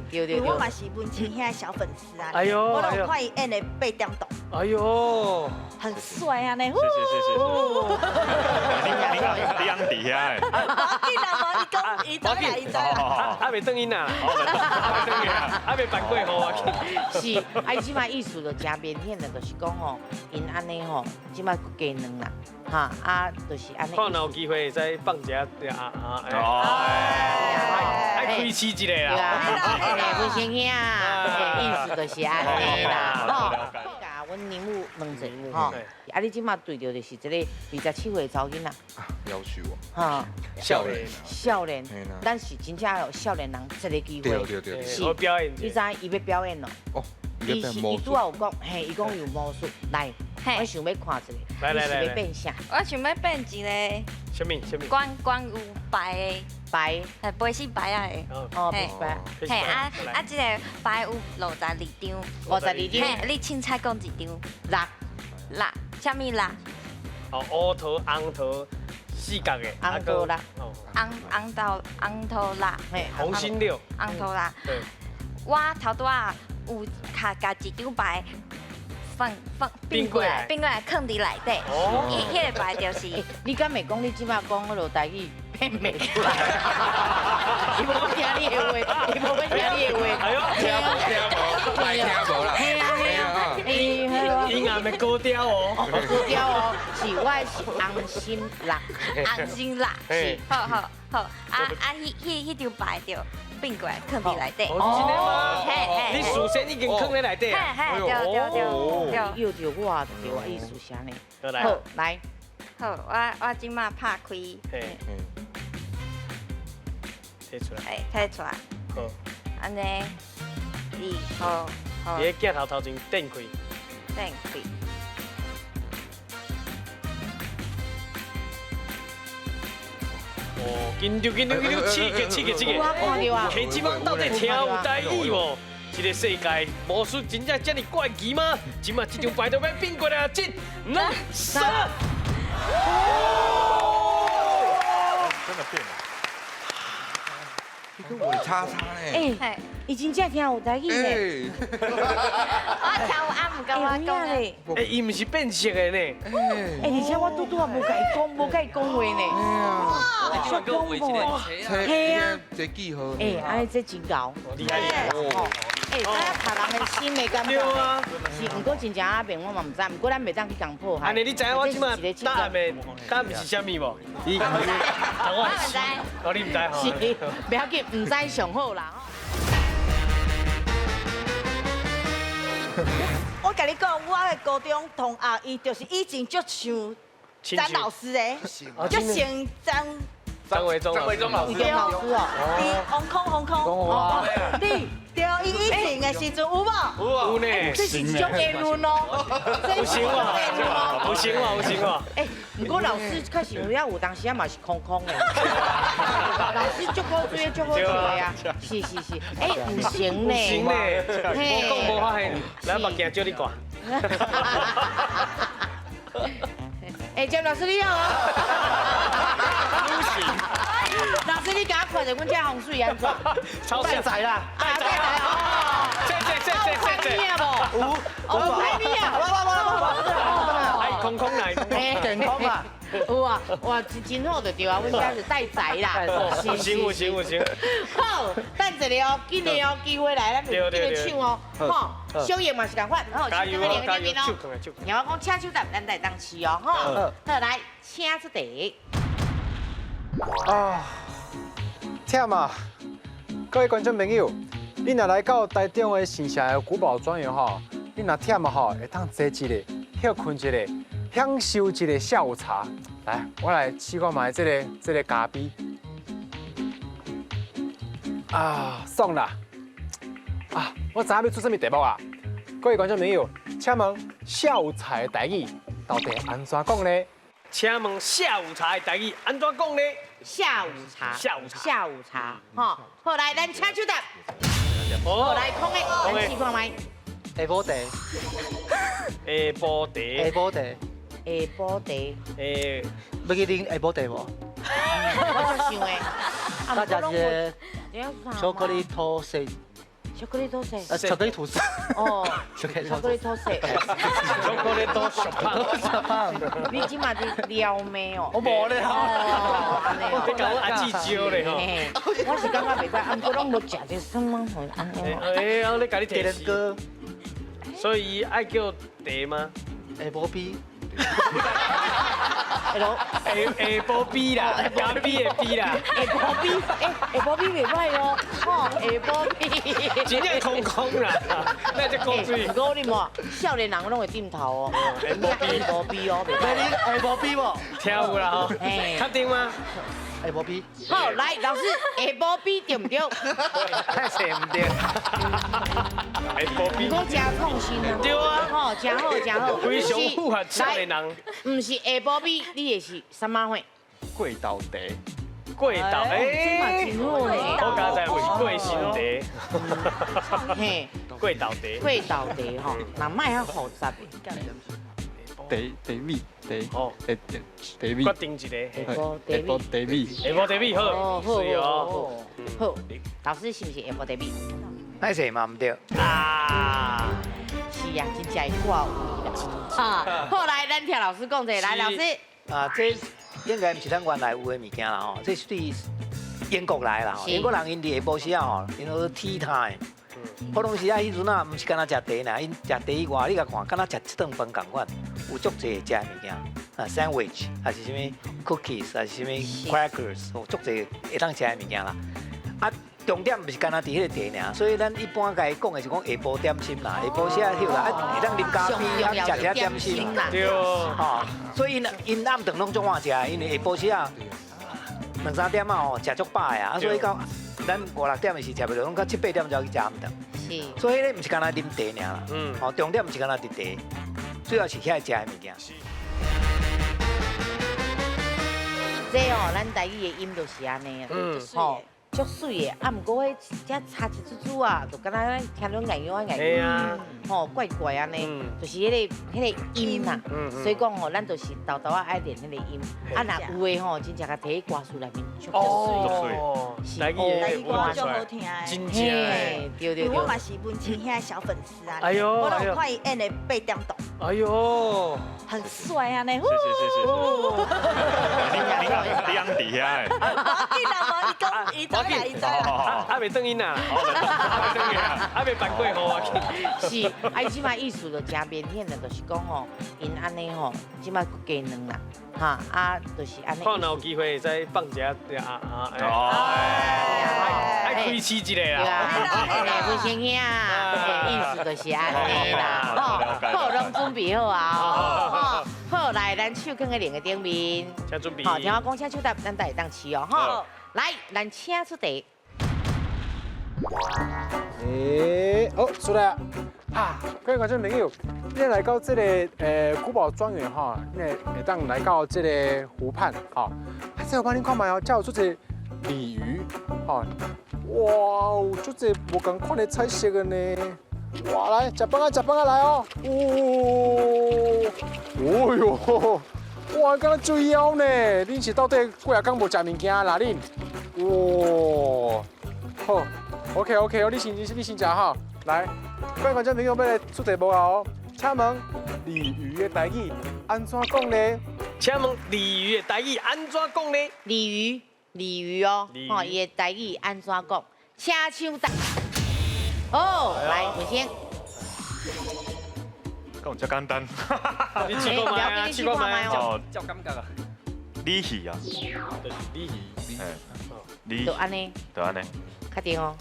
對對。因為我嘛是文青兄的小粉絲啊。哎呦，我攏有看伊演的八點檔。哎呦，很帥啊呢。謝謝謝謝。你你你底下的。無要緊啦，無伊講伊知啦，伊知啦。還袂轉音啊？還袂辦過好啊。是，啊，伊這擺意思就誠明顯的，就是講吼，𪜶按呢吼，這擺加軟啦，哈，啊，就是按呢。看若有機會會使放一下啊啊！哦，愛開始一下啦。對啊，文青兄，意思就是按呢啦，吼。共阮奶母問者吼，啊，你這擺對著就是這個27歲的查某囡仔。夭壽哦。哈，少年。少年，咱是真正予少年人這個機會。對對對。是。表演。你知伊欲表演咯？哦。伊是伊拄仔有講，嘿，伊講有魔術，來，我想欲看一下。來來來。你是欲變啥？我想欲變一個。啥物？啥物？關關有牌的。牌。係白色牌仔的。哦，白色牌。嘿啊啊！這個牌有52張。52張。嘿，你凊彩講一張。六。六，啥物六？哦，烏桃、紅桃、四角的。紅桃六。紅紅桃紅桃六。嘿，紅心六。紅桃六。對。我頭拄仔有共共一張牌放放變過來，變過來囥佇內底。哦。彼個牌就是。你敢會講你這擺講彼囉台語變袂出來？伊無欲聽你的話，伊無欲聽你的話。哎喲，聽無聽無，愛聽無啦。嘿啊嘿啊，伊也袂高調哦。高調哦，是我的是紅心六，紅心六，是。好好好，啊啊，彼張牌就變過來囥佇內底。哦，真的嗎？你事先已經囥佇內底啊？嘿嘿，對對對對。又著我，對我意思是按呢。好，來。好，我這擺拍開。嘿。提出來。哎，提出來。好。按呢，二好好。你的鏡頭頭前展開。展開。哦，緊張緊張緊張，刺激刺激刺激！我看著啊。客這擺到底聽有台語無？這個世界魔術真正這麼怪奇嗎？這擺這張牌都欲變過來，一、兩、三。真的變了。你跟我叉叉呢？哎，伊真正聽有台語呢。我聽有啊，毋共我講咧。哎，伊毋是變色的呢。哎，而且我拄拄仔無共伊講，無共伊講話呢。哇，小恐怖。嘿啊，這記號。哎，按呢這真𠢕。厲害厲害。哎，知影拍人的心的感覺。對啊。是，毋過真正阿變我嘛毋知，毋過咱袂當去共破壞。按呢，你知影我這擺答案的答案是啥物無？你唔知？我唔知。哦，你毋知吼？是，袂要緊，毋知上好啦。我共你講，我的高中同學，伊就是以前足像詹老師的，足像詹。張維忠，張維忠老師。張老師哦，伊紅空紅空。哦，你對，伊以前的時陣有無？有呢。這是一種言論哦，有成喎，有成喎，有成喎。哎，毋過老師確實有影有當時仔嘛是空空的。老師足好追，足好笑的啊。是是是，哎，有成呢。有成呢，無講無發現，來目鏡借你掛。哎，詹老師你好。老師，你共我看著阮這風水按怎？帶仔啦，帶仔哦。這這這這這。有，有歹物啊！哎，空空來，健康啊！有啊，哇，真真好就對啊，阮遮是帶財啦。有成有成有成。好，等一下哦，緊的哦，機會來，咱就緊來搶哦。吼，小葉嘛是仝款，好，加油哦，加油，手扛來手。聽我講，請手答，咱來當試哦，吼。好，來，請出題。啊，忝啊！各位觀眾朋友，你若來到台中的縣城的古堡莊園吼，你若忝啊吼，會當坐一下，歇睏一下，享受一个下午茶。來，我來試看覓這個咖啡。啊，爽啦！啊，我知影欲出啥物題目啊？各位觀眾朋友，請問下午茶的台語到底按怎講呢？請問下午茶的台語按怎講呢？下午茶，下午茶，下午茶，吼，好來，咱請手答。好來，空的，咱試看覓。下晡茶。下晡茶。下晡茶。下晡茶。欸，欲去啉下晡茶無？我就想的。大家一个巧克力吐司。巧克力吐司。巧克力吐司。哦，巧克巧克力吐司。巧克力吐司胖。你這馬佇撩妹哦？我無咧，哦，你講我阿姊招咧吼。我是感覺袂歹，啊，毋過攏無食這什麼吼，按呢。哎，我咧共你提示。所以愛叫茶嗎？下晡啤。下下晡啤啦，咖啡的啤啦。下晡啤，哎，下晡啤袂歹哦，吼，下晡啤。真正空空啦，那只古水。毋過你無，少年人攏會點頭哦。下晡啤哦，袂歹。你下晡啤無？聽有啦吼，確定嗎？下晡啤。好，來老師，下晡啤對毋對？太邪毋對。下晡啤。我真創新啊。對啊。吼，真好，真好。非常符合少年人。毋是下晡啤，你會是啥物貨？過頭茶。過頭，哎，這嘛真好呢。我剛才為過身茶。嘿，過頭茶。過頭茶吼，那莫遐複雜的。茶茶米茶哦，茶茶米。決定一個。下晡茶米。下晡茶米好。好，好，好。老師是毋是下晡茶米？歹勢嘛毋對。啊。是啊，真正會掛位啦。啊，好來，咱聽老師講者，來老師。啊，這應該毋是咱原來有的物件啦吼，這是對英國來啦吼。英國人𪜶佇下晡時仔吼，𪜶說 tea time。普通時仔彼陣啊，毋是干焦食茶爾，𪜶食茶以外，你共看，敢若食一頓飯仝款，有足濟食的物件，啊 sandwich，還是啥物 cookies，還是啥物 crackers，有足濟會當食的物件啦。啊，重點毋是干焦佇彼個茶爾，所以咱一般共伊講的是講下晡點心啦，下晡時仔歇啦，啊會當啉咖啡，啊食一下點心啦。對。吼，所以𪜶暗頓攏總愛食，因為下晡時仔兩三點啊吼，食足飽的啊，所以到咱五六點的時食袂落，攏到七八點才去食暗頓。是。所以彼个毋是干焦啉茶爾啦，吼，重點毋是干焦佇茶，主要是遐食的物件。這哦，咱台語的音就是按呢，吼，足媠的，啊，毋過彼這差一絲絲啊，就敢若咱聽阮硬語硬語，吼，怪怪按呢，就是彼个音啦，所以講吼，咱就是沓沓仔愛練彼個音，啊，若有的吼，真正共提去歌詞內面，足媠，台語歌足好聽的，真正，對對對，我嘛是文青兄的小粉絲啊，哎呦，我攏有看伊演的八點檔，哎呦，很帥啊呢，謝謝謝謝。你你底下的，無要緊啦，無伊講伊知啦，伊知啦，還袂轉𪜶啊，還袂辦過予啊。是，啊，伊這馬意思就誠明顯啦，就是講吼，𪜶按呢吼，這馬閣加卵啦，哈，啊，就是按呢。看若有機會會使放一下啊啊，愛開始一下啦。對啊，文青兄，意思就是按呢啦，吼，好，攏準備好啊，吼，好，來，咱手囥佇另個頂面，請準備。好，聽我講，請手搭，咱才會當試哦，吼。來，咱請出題。欸，好，出來啊！啊，各位觀眾朋友，你來到這個古堡莊園哈，你會當來到這個湖畔，哈，啊，這我幫你看覓哦，這有足濟鯉魚，哈，哇，有足濟無仝款的彩色的呢，哇，來，食飯啊，食飯啊，來哦，哦，哦喲，哇，敢若水妖呢？恁是到底幾仔工無食物件啦？恁，哇，好。OK OK，哦，你先食哈，來，各位觀眾朋友，欲來出題目哦，請問鯉魚的台語按怎講呢？請問鯉魚的台語按怎講呢？鯉魚，鯉魚哦，吼，伊的台語按怎講？請搶答。哦，來，文先。講遮簡單。你試過覓啊？試過覓哦。照感覺啊。鯉魚啊。就是鯉魚。鯉。就按呢。就按呢。確定哦。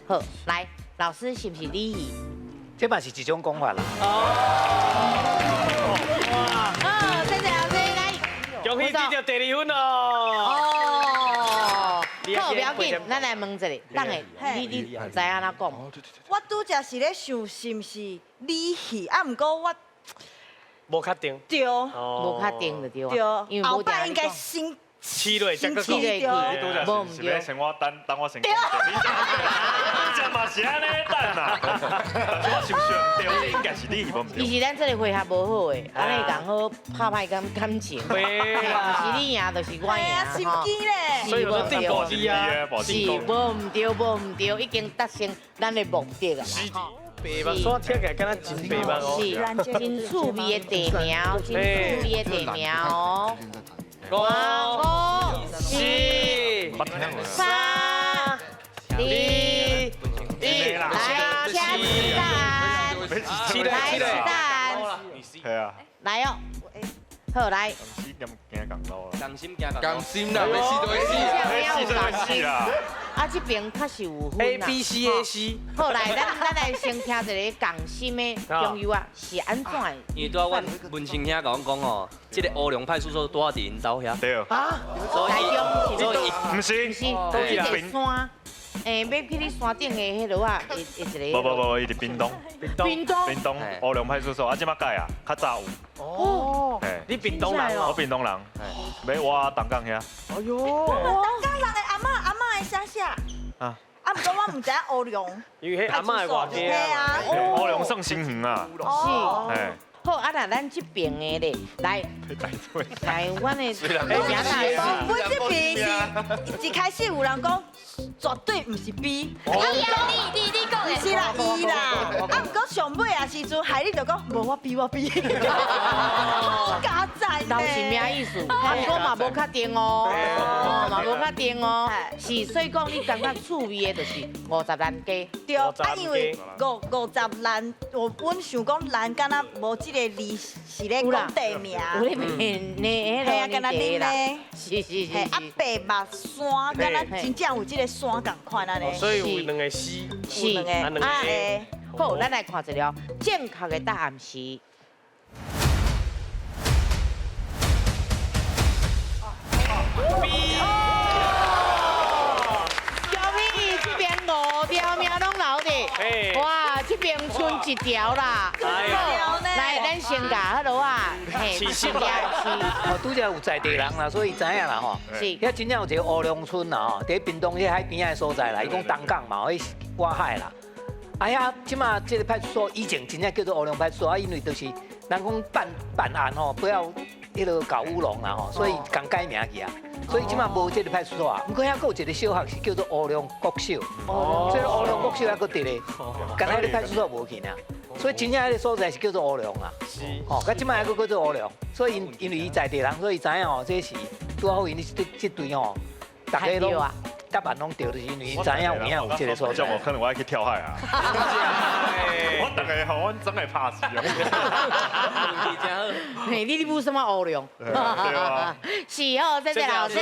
好，來，老師是毋是鯉魚？這嘛是一種講法啦。哦。哇。好，謝謝老師，來。恭喜得著第二分哦。哦。好，不要緊，咱來問一下，等下你知按怎講？我拄才是咧想是毋是鯉魚，啊，毋過我無確定。對。無確定就對。對。後擺應該先。試落才閣講。你拄才是欲先我等等我先講。你拄才嘛是按呢，等等啊！我想想對，這應該是你無毋對。其實咱這個回合無好的，按呢共好拍歹感情，毋是你贏就是我贏，心機咧。所以我定保你啊，是無毋對，無毋對，已經達成咱的目的啊。白目山聽起來敢若真白目哦，是，真趣味的地名，真趣味的地名哦。五、四、三、二、一，來，請答案，來，答案，係啊，來哦，好來。共心行共心啦，欲死都欲死，欲死都欲死啦。啊，這邊確實有分 A B C A C。好，來，咱來先聽一个仝心的朋友啊，是按怎的？因為拄仔阮文清兄共阮講哦，這个烏龍派出所拄仔佇𪜶兜遐。對。啊？台中是？毋是，毋是，這个山，欸，欲去你山頂的彼落啊，一一个。無無無，伊佇屏東。屏東。屏東烏龍派出所啊，這馬改啊，較早有。哦。你屏東人我屏東人。欲倚東港遐。哎喲。我們東港人的阿嬤，阿嬤的鄉下。啊。啊，毋過我毋知影烏龍。因為彼阿嬤的外家啊。烏龍算新園啊。是。好，啊，若咱這邊的咧，來，來，阮的，阮這邊是一開始有人講絕對毋是 B，啊，你講的，是啦，伊啦，啊，毋過上尾啊時陣，害你就講無我 B 我 B，好加讚老是咩意思？啊，毋過嘛無確定哦，嘛無確定哦，是，所以講你感覺趣味的就是五十蘭街。對，啊，因為五十蘭，阮想講蘭敢若無這個字是咧講地名，有咧變呢，係啊，敢若恁咧，是。啊，白目山，敢若真正有這個山仝款按呢。所以有兩個 C，是兩個 A。好，咱來看一下正確的答案是。B。小明，這邊五條命攏留著，哇，這邊賰一條啦。來，咱先共彼落啊，嘿，是是。哦，拄才有在地人啦，所以知影啦吼。是。遐真正有一个烏龍村啦吼，佇屏東彼海邊仔的所在啦，伊講東港嘛，彼外海啦。啊遐，這馬這个派出所以前真正叫做烏龍派出所啊，因為就是人講辦案吼，不要彼个搞烏龍啦吼，所以共改名去啊。所以這馬無這个派出所啊。毋過遐閣有一个小學是叫做烏龍國小，所以烏龍國小還閣佇咧，敢若彼个派出所無去爾。所以真正彼个所在是叫做烏龍啊。是。吼，佮這馬還閣叫做烏龍，所以因為伊在地人，所以知影吼，這是拄好𪜶這對吼，逐个攏答案攏對，就是因為𪜶知影有影有這个所在。這樣我可能我愛去跳海啊！我逐个吼，阮真會拍死啊！嘿，你舞啥物烏龍？對啊。是哦，謝謝老師。